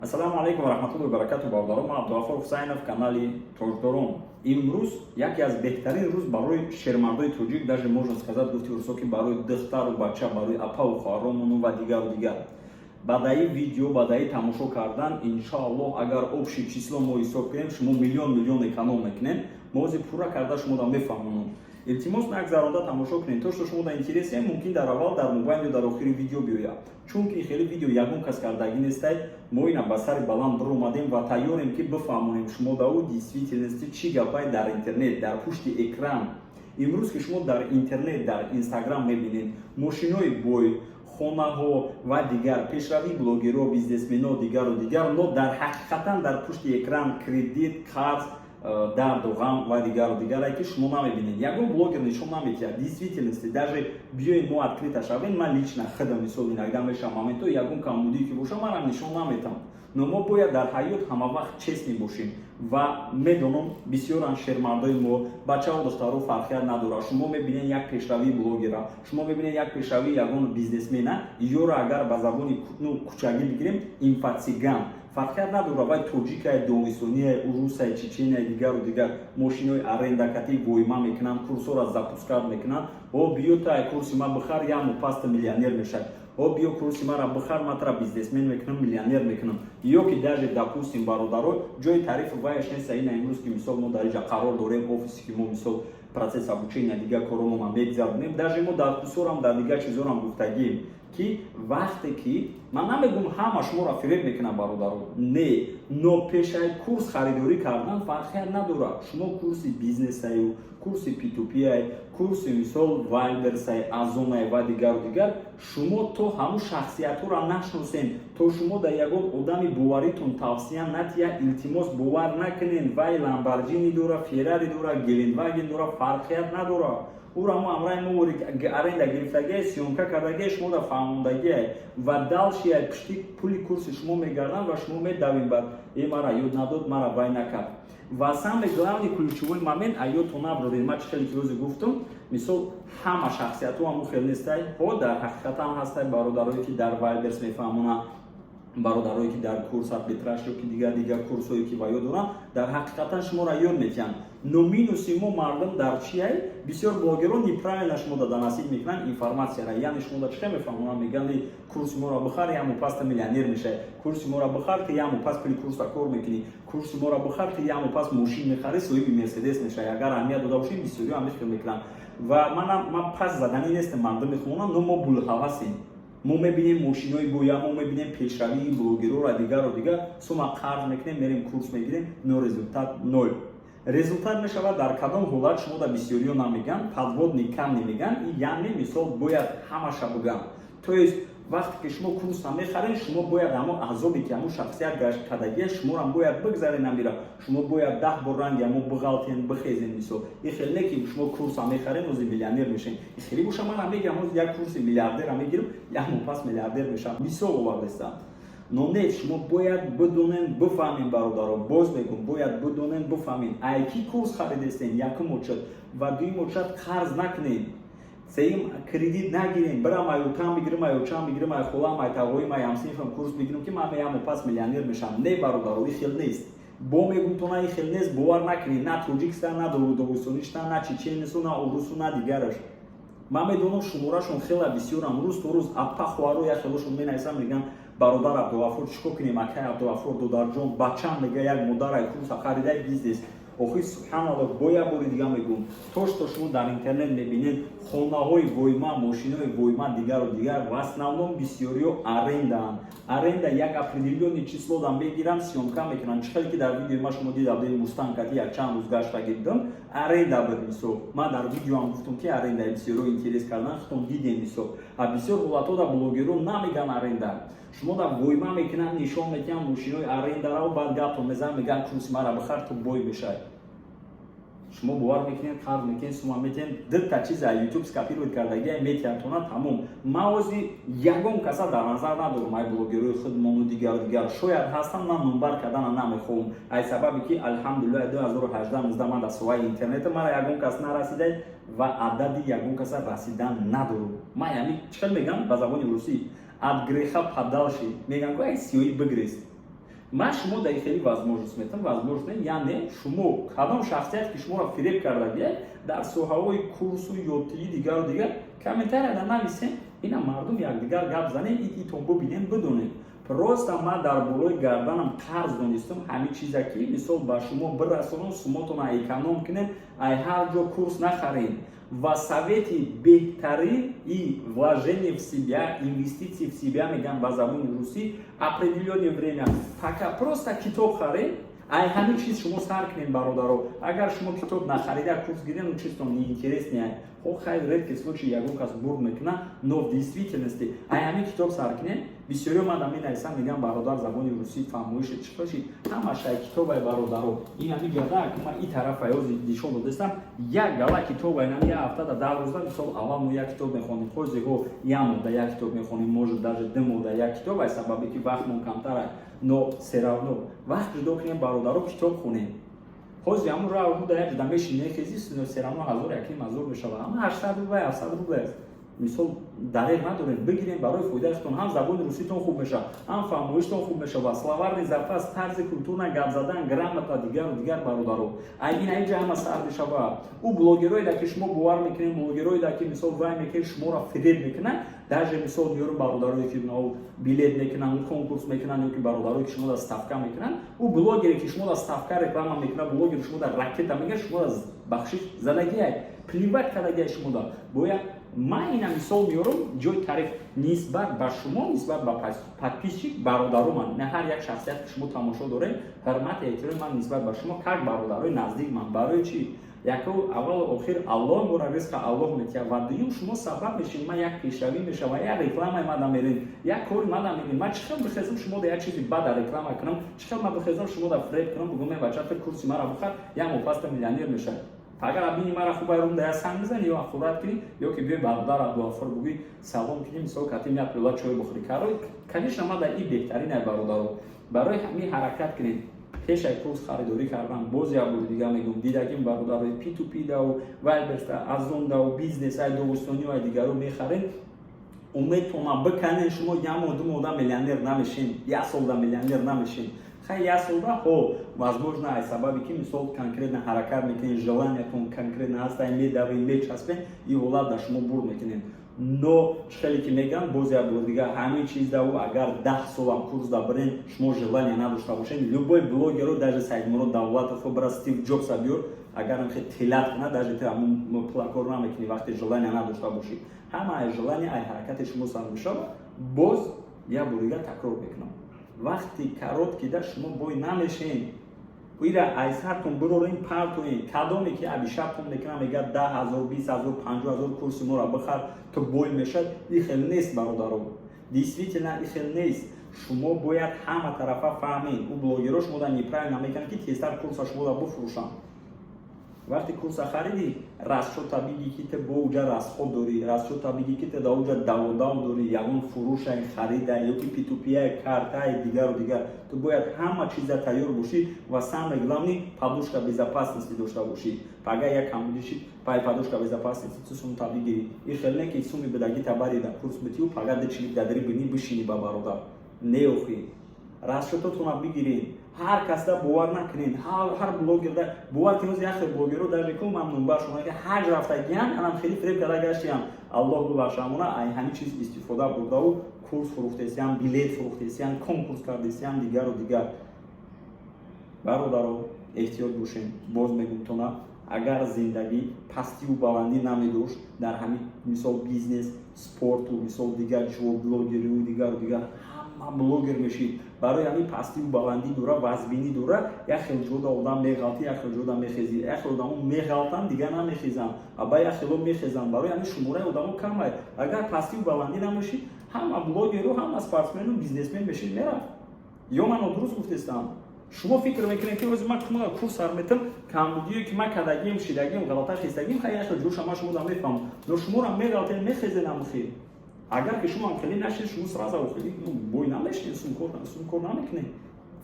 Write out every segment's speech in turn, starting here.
Ассалому алайкум ва раҳматуллоҳи ва баракату, бародарон. Ман Абдуғаффор Ҳусайнов, канали Тоҷдорон. Имрӯз яке аз беҳтарин рӯз барои шермардои тоҷик, даже можно сказать, гуфти урусо, ки барои духтару бача, барои апаву хоҳаронмону ва дигару дигар. Баъдаи видео, баъдаи тамошо кардан, иншоаллоҳ, агар общий число мо ҳисоб кунем, шумо миллион миллион эконом мекунем. Мо ҳозир пурра карда шумода мефаҳмонам. Илтимос, нагзаронда тамошо кунед. То что шумода интересе, мумкин дар аввал, дар мобайн ё дар охири видео биёяд, чунки хеле видео ягон кас кардагӣ нестай. Мо ина ба сари баланд биромадем ва тайёрем, ки бифаҳмонем шумо да действительности чӣ гапай дар интернет, дар пушти экран. Имрӯз ки шумо дар интернет, дар Инстаграм мебинед мошинои бой, хонаҳо ва дигар, пешравии блогерҳо, бизнесмено, дигару дигар, но дар ҳақиқатан дар пушти экран кредит, қарз, дарду ғам ва дигару дигаре, ки шумо намебинед, ягон блогер нишон наметиҳад. Действительности даже биёед, мо открыто шавем. Ман лично худам, мисол, иногда мешавам моментҳо, ягон камбудие ки боша, манам нишон наметам. Но мо бояд дар ҳаёт ҳамавақт честный бошем. Ва медонам, бисёран шермардои мо, бачаву духтаро, фарқият надорад. Шумо мебинед як пешравии блогера, шумо мебинед як пешравии ягон бизнесмена, ёро агар ба забони кӯчагӣ бигирем, инфоцыган, фарқият надорад, вай тоҷикай, догистония, урусай, чечения, дигару дигар, мошинои арендакати войма мекунанд, курсора запускать мекунанд: «О, биё, тай курси ма бихар, як моҳ паста миллионер мешавад. О, биё, курси мара бихар, ма тара бизнесмен мекунам, миллионер мекунам». Ё ки даже, допустим, бародаро, ҷои тарифу ваяш неста. Ина имрӯз ки, мисол, мо дар иҷа қарор дорем, офисе ки мо, мисол, процесс обучения, дигар коромона мегзаронем, даже мо дар курсорам, дар дигар чизорам гуфтагием, ки вақте ки, ман намегум, ҳама шуморо фиреб мекунам, бародаро, не, но пешаи курс харидорӣ кардан фарқият надорад. Шумо курси бизнесаю, курси P2P-ай, курси, мисол, Вайлдберрисай, Озонай ва дигару дигар, шумо то ҳамун шахсиятҳоро нашиносен, то шумо дар ягон одами боваритон тавсия натия, илтимос, бовар накунен. Вай Ламборҷини дора, Феррари дора, Гелендваген дора, фарқият надорад. Ура мо амраи мо аренда гирифтагие, съёмка кардагие, шумо да фаҳмондагие ва дальше пушти пули курси шумо мегарданд ва шумо медавем бад: «Э, мара ёд надод, мара вай накард». Ва самый главный, ключевой момент, а ёдтон набродед, ма чӣ хеле ки рӯзе гуфтум, мисол, ҳама шахсиятҳо ҳамун хел нестай. Ҳо, дар ҳақиқатан ҳастай бародарое, ки дар Вайлдберриз мефаҳмонанд, бародарое, ки дар курс арбитраж ё ки дигар дигар курсҳое, ки ва ёд доранд, дар ҳақиқатан шуморо ёд метиҳанд. Но минуси мо, мардум, дар чиай? Бисёр блогерон неправильно шумо да доносить мекунанд информацияра. Яъне шумо да чӣ хел мефаҳмонанд? Мегӯянд: «Курси моро бихар, яму паста миллионер мешавӣ. Курси моро бихар, ти яму пас пули курса кор мекунӣ. Курси моро бихар, ти яму пас мошин мехарӣ, соҳиби Мерседес мешавӣ». Агар аҳамият дода бошед, бисёриҳо ҳамин хел мекунанд. Ва манам, ман пас заданӣ нестам мардуми хонам, но мо булҳавасем. Мо мебинем мошинои боя, мо мебинем пешравии блогерора, дигару дигар, сума қарз мекунем, мерем, курс мегирем, но результат ноль. Результат мешавад дар кадом ҳолат? Шумо да бисёриҳо намегӯянд, подводный камни мегӯянд. Яъне, мисол, бояд ҳамаша бигӯям. То есть вақте ки шумо курса мехаред, шумо бояд ҳамон азобе, ки ҳамон шахсият гашт кардагия, шуморам бояд бигзарен. Амира шумо бояд 10 бор ранги ҳамон биғалтен, бихезен. Мисол, и хеле не ки шумо курса мехарен, ози миллионер мешен. И хеле боша, манам мегӯям, ози як курси миллиардера мегирам, як моҳ пас миллиардер мешавам, мисол овардастам. Но не, шумо бояд бидонен, бифаҳмем, бародаро, боз мегӯм, бояд бидонен, бифаҳмем, ай ки курс харидестен. Якум очад ва дуюм очад, қарз накунед. Сеюм, кредит нагирем. Бирам, ай утам бигирам, ай очам бигирам, ай холам, ай тағоим, ай ҳамсинфам курс бигирам, ки ман меяму пас миллионер мешавам. Не, бародаро, и хел нест. Бо мегум, то на, и хел нест. Бовар накунед, на тоҷикста, на догистоништа, на чеченису, на урусу, на дигараш. Ман медонам, шуморашон хела бисёрам. Рӯз то рӯз апа, хоҳаро, як хелошон менависам, мегӯям: «Бародар Абдуғафур, чӣ кор кунем? Акай Абдуғафур, додарҷон, бачам мега, як модарай курса харидай, бизнес». Охи, субҳаналлоҳ, бо як бори дига мегӯм: то что шумо дар интернет мебинед хонаҳои войма, мошинои войма, дигару дигар, в основном бисёриҳо арендаанд. Аренда як определённый число дан мегиранд, съёмка мекунанд. Чӣ хеле ки дар видеои ма шумо дида будед, Мустанг кати як чанд рӯз гаштаги будам, аренда буд. Мисол, ман дар видеоам гуфтам, ки аренда бисёриҳо интерес кардан, худтон дидем. Мисол, а бисёр ҳолатҳо дар блогерон намеган аренда. Шумо дар войма мекунанд, нишон медиҳанд мошинои арендаро, баъд гаптон мезананд, мегӯянд: «Курси мара бихар, ту бой мешавӣ». Шумо бовар мекунед, қарз мекунед, сума метиҳед. Дта чиза Ютуб скопировать кардагия метиҳад, тамом. Ман ози ягон каса дар назар надорам, ай блогерои худмону дигару дигар. Шояд ҳастам, ман номбар кардана намехоҳам, ай сабабе ки, алҳамдулилла, 2018 ман дар соҳаи интернета мара ягон кас нарасидай ва адади ягон каса расидан надорам. Ман яъни чӣ хел мегӯям ба забони русӣ, от греха подальше мегӯям ку, ай сиёҳӣ бигрез. Ман шумо дар хеле возможность метам, возможность не, яъне шумо кадом шахсият, ки шуморо фиреб кардагия дар соҳаҳои курсу ёдтии, дигару дигар, комментарияда нависем, ина мардум якдигар гап занем, итон бубинем, бидонем. Просто ман дар болои гарданам қарз донистам ҳамин чиза, ки мисол ба шумо бирасонам, суммотона эконом кунем, ай ҳар ҷо курс нахарем. Ва совети беҳтарин и вложение в себя, инвестиции в себя мегӯям ба забони русӣ, определённое время пока просто китоб харем, ай ҳамин чиз шумо сар кунем, бародаро. Агар шумо китоб нахарида курс гирем, ну чистон неинтересный. Хо, хайр, редкий случай ягон кас бурд мекуна, но в действительности ай ҳамин китоб сар кунем. Бисёриё ман менависам, мегӯям: «Бародар, забони русӣ фаҳмоиши чӣ бошид?» Ҳамаш ай китобай, бародаро. Ин ҳами гада ма и тарафа ёзи нишон додастам, як гала китобай нам як ҳафтада 10 рӯза. Мисол, аввал мо як китоб мехонем, ҳозиҳо як моҳда як китоб мехонем, может, даже 2 моҳда як китоб, ай сабабе ки вақтмон камтара, но всё равно вақт ҷудо кунем, бародаро, китоб хонем. Ҳозир ҳамун раҳ буда, як ҷуда мешини, мехези, всё равно ҳазор, якним ҳазор мешава. Ҳама 800 рубля, 700 рубля аст. Мисол, дареғ надорем, бигирем барои фоидаатон. Ҳам забони руситон хуб мешавад, ҳам фаҳмоиштон хуб мешавад, словарный запас, тарзи культурно гап задан, грамота, дигару дигар, бародаро. Ай ин аиҷа ҳама сар мешавад. Ӯ блогерое, ки шумо бовар мекунед, блогерое, ки мисол вай мекунед, шуморо фиреб мекунад. Даже мисол меёрем, бародарое, ки билет мекунанд, конкурс мекунанд, ё ки бародарое, ки шумо да ставка мекунанд. Ӯ блогере, ки шумо да ставка реклама мекунад, блогери шумо да ракета мегӯяд, шумо да бахшиш задагиай, плевать кардагиай шумо да. Бояд ман ина мисол меёрам, ҷои таъриф нисбат ба шумо, нисбат ба подписчик бародаро ман, на ҳар як шахсият, ки шумо тамошо дорем, ҳурмати эҳтироми ман нисбат ба шумо как бародарои наздик ман. Барои чӣ? Яку аввалу охир Аллоҳ мора ризқа Аллоҳ метиҳад, ва дуюм, шумо сабаб мешед, ман як пешравӣ мешава, як рекламаи мада мерем, як кори мада мерем. Ман чӣ хел бихезам, шумо да як чизи бада реклама кунам? Чӣ хел ман бихезам, шумо да фреб кунам, бугум: «Бача, ту курси мара бихар, як моҳ паста миллионер мешавӣ»? Агар абини мара хуб айрум да як санг мизани ё ахурат кунӣ, ё ки биёй, бародар Абдуғаффор, бугӯй, салом кунӣ, мисол, катим як пиёла чой бихӯрӣ. Карои, конечно, ман да и беҳтарин ай, бародаро. Барои ҳамин ҳаракат кунед пешай курс харидорӣ кардан. Боз як бори дига мегӯм, дидагим, бародарои P2P дау, Вайлдберриса, Озондау, бизнесай доғистонию ай дигаро мехаред, умедтона биканен. Шумо як моҳ, 2 моҳда миллионер намешен, як солда миллионер намешен. Хай, як солда ҳо, возможно, ай сабаби ки мисол конкретно ҳаракат мекунед, желаниятон конкретно ҳаст, ай медавед, мечаспед, и ҳолат дар шумо бурд мекунед. Но чӣ хеле ки мегӯям, боз як бори дига, ҳамин чиз даву агар 10 солам курс да бирен, шумо желание надошта бошед, любой блогеро, даже Саидмурод Давлатов бира, Стив Ҷобса биёр, агар хе телат кунад, даже ту ҳамун пулакор намекунӣ, вақте желание надошта бошӣ. Ҳама ай желание, ай ҳаракати шумо сар мешавад. Боз як бори дига такрор мекунам: вақти короткий да шумо бой намешен. Ира ай сартон бирорен, партоен. Кадоме ки абишабтон мекунам, мегӯяд: 10 000, 20 000, 50 000 курси моро бихар, ту бой мешад. И хел нест, бародаро, действительно и хел нест. Шумо бояд ҳама тарафа фаҳмед. Ӯ блогеро шумо да неправильно мекунанд, ки тезтар курса шумо да буфурӯшанд. Вақте курса харидӣ, расчёта биги, ки ту бо уҷа расход дорӣ, расчёта биги, ки ту да уҷа даводав дорӣ, ягон фурӯшай, харида ё ки P2P, картаи, дигару дигар. Ту бояд ҳама чиза тайёр бошӣ ва, самое главное, подушка безопасности дошта бошӣ. Пага як камбудиши пай подушка безопасности ту сумта бигирӣ. И хел не ки суми бидагӣ табари да курс битию, пага дичи дадари бини бишини ба бародар неохӣ. Расчётотона бигирен, ҳар касда бовар накунед, ҳар блогерда бовар кунед. Як хел блогеро даже ку мамнун башона, ки ҳаҷ рафтагиян, анам хеле фиреб карда гаштиям, Аллоҳ бубахшамона, ай ҳамин чиз истифода бурдаву курс фурӯхтесиям, билет фурӯхтесиям, конкурс кардесиям, дигару дигар. Бародаро, эҳтиёт бошем. Боз мегум тона, агар зиндагӣ пастиву баландӣ намедошт, дар ҳамин мисол бизнес, спорту, мисол, дигар чиво, блогерию, дигару дигар, ҳама блогер мешид. Барои ҳамин пастиву баландӣ дора, вазбинӣ дора. Як хел ҷода одам меғалти, як хел ҷода мехезӣ. Як хел одамо меғалтанд, дигар намехезанд, а ба як хело мехезанд. Барои ҳамин шумораи одамо камай. Агар пастиву баландӣ намешид, ҳама блогеру, ҳама спортсмену бизнесмен мешид, мерафт. Ё ман нодуруст гуфтестам? Шумо фикр мекунед, ки ози ман курс сар метам, камбудие ки ман кардагием, шидагием, ғалата хистагием, хай, як хел ҷоша ман шумо да мефаҳмам, но шуморо меғалтед, мехезед амхел. Агар ки шумо хеле нашед, шумо сразу хеле бой намешед, сумкор намекунед.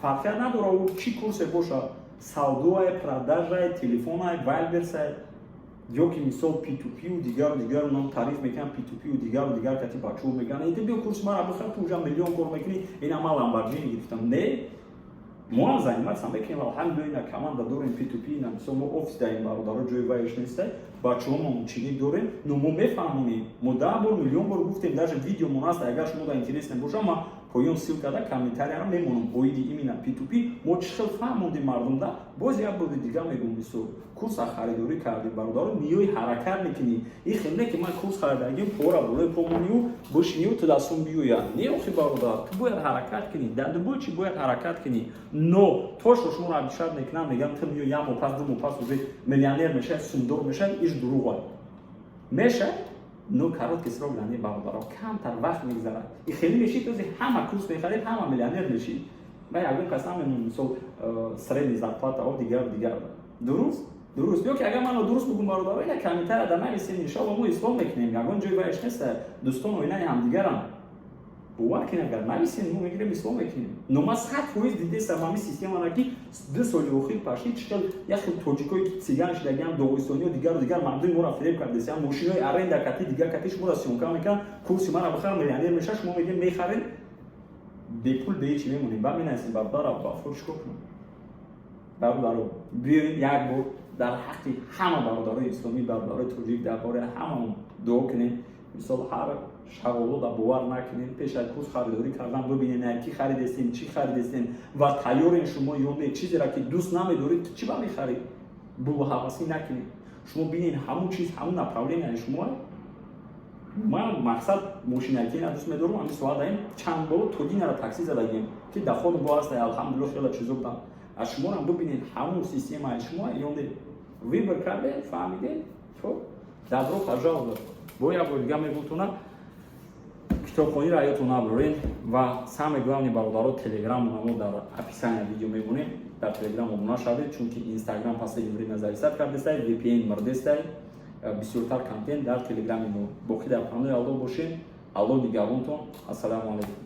Фарқият надора, ӯ чӣ курсе боша: савдоай, продажай, телефонай, Вайлдберрисай ё ки мисол P2P-ю, дигару дигару. Нам тариф мекунам P2P-ю, дигару дигар. Кати бачаҳо мегӯянд: «Иди, биё, курси мара бихар, ту уже миллион кор мекунӣ». Ина ман Ламборҷини гирифтам. Не. Мо ҳам заниматься мекунем, алҳамдулилла, команда дорем, P2P на, мисол, мо офис даем, бародаро, ҷои вайш нестай, бачаҳомон ученик дорем, но мо мефаҳмонем. Мо 10 бор, миллион бор гуфтем, даже видеомон аст, агар шумо да интересно боша, ма поён ссылка да комментарияро мемонам оиди именно P2P мо чӣ хел фаҳмондем мардумда. Боз як бори дига мегӯм, мисол, курса харидорӣ кардӣ, бародаро, миёи, ҳаракат мекунӣ. И хел не ки ман курс харидагим, пора болои помонию бошинию, ту дастон биёя. Не, охи, бародар, ту бояд ҳаракат кунӣ, дар дубой чӣ бояд ҳаракат кунӣ. Но то что шуморо обещать мекунам, мегам, ту миёи, як моҳ пас, 2 моҳ пас уже миллионер мешавӣ, сумдор мешавӣ, иш дурӯға мешавад. Но короткий срок не, бародаро, камтар вақт мегзарад и хеле мешид. Този ҳама курс мехаред, ҳама миллионер мешид ва ягон кас намемон, мисол, средний зарплата о дигар дигар. Дуруст ё ки агар манро дуруст бугум, бародаро, ина комментария дар нависем, иншоалло, мо ислоҳ мекунем. Ягон ҷои вайш неста, дӯстон оинаи ҳамдигарам, бовар кунед, агар нависем, мо мегирем, ислоҳ мекунем. Но ма 100% дидестам ҳамин системара, ки 2 соли охир пашти чӣ хел як хел тоҷикое ки циган шидагиам, доғистониё, дигару дигар мардуми моро фиреб кардесиам, мошинои аренда кати, дигар кати шуморо съёмка мекунанд: «Курси мара бихар, миллионер меша». Шумо мегӯед, мехаред, бепул, беҳечи мемонем. Ба менависем: «Бародар, Абдуғаффор, чӣ кор кунам?» Бародаро, биёед, як бор дар ҳаққи ҳама бародарои исломӣ, бародарои тоҷик, дар бораи ҳамаон дуо кунем. Мисол, ҳар шағоло да бовар накунем. Пеш аз курс харидорӣ кардан бибинем, ки харидестем, чӣ харидестем ва тайёрен шумо ё не. Чизеро ки дӯст намедоред, ту чӣ ба мехарӣ? Булҳавасӣ накунед. Шумо бинед, ҳамун чиз, ҳамун направление шумо. Ман, мақсад, мошинакина дӯст медорам, ҳамин соат даем чанд бор то динара такси задагем, ки доходу бо ҳаста, алҳамдулилла, хеле чизо будам. Аз шуморам бибинед, ҳамун системаи шумо ё не. Выбор кардед, фаҳмидед, то добро пожаловать. Бо як бор дига мегӯтона, китобхониро ҳаётон набурен. Ва самое главное, бародаро, телеграммона мо дар описания видео мемонем, дар телеграм обуна шавед, чунки инстаграм последнее время зависать кардестай, VPN мирдестай. Бисёртар контент дар телеграми мо. Боқӣ дар панои Аллоҳ бошем, Аллоҳ нигаҳбонтон. Ассалому алайкум.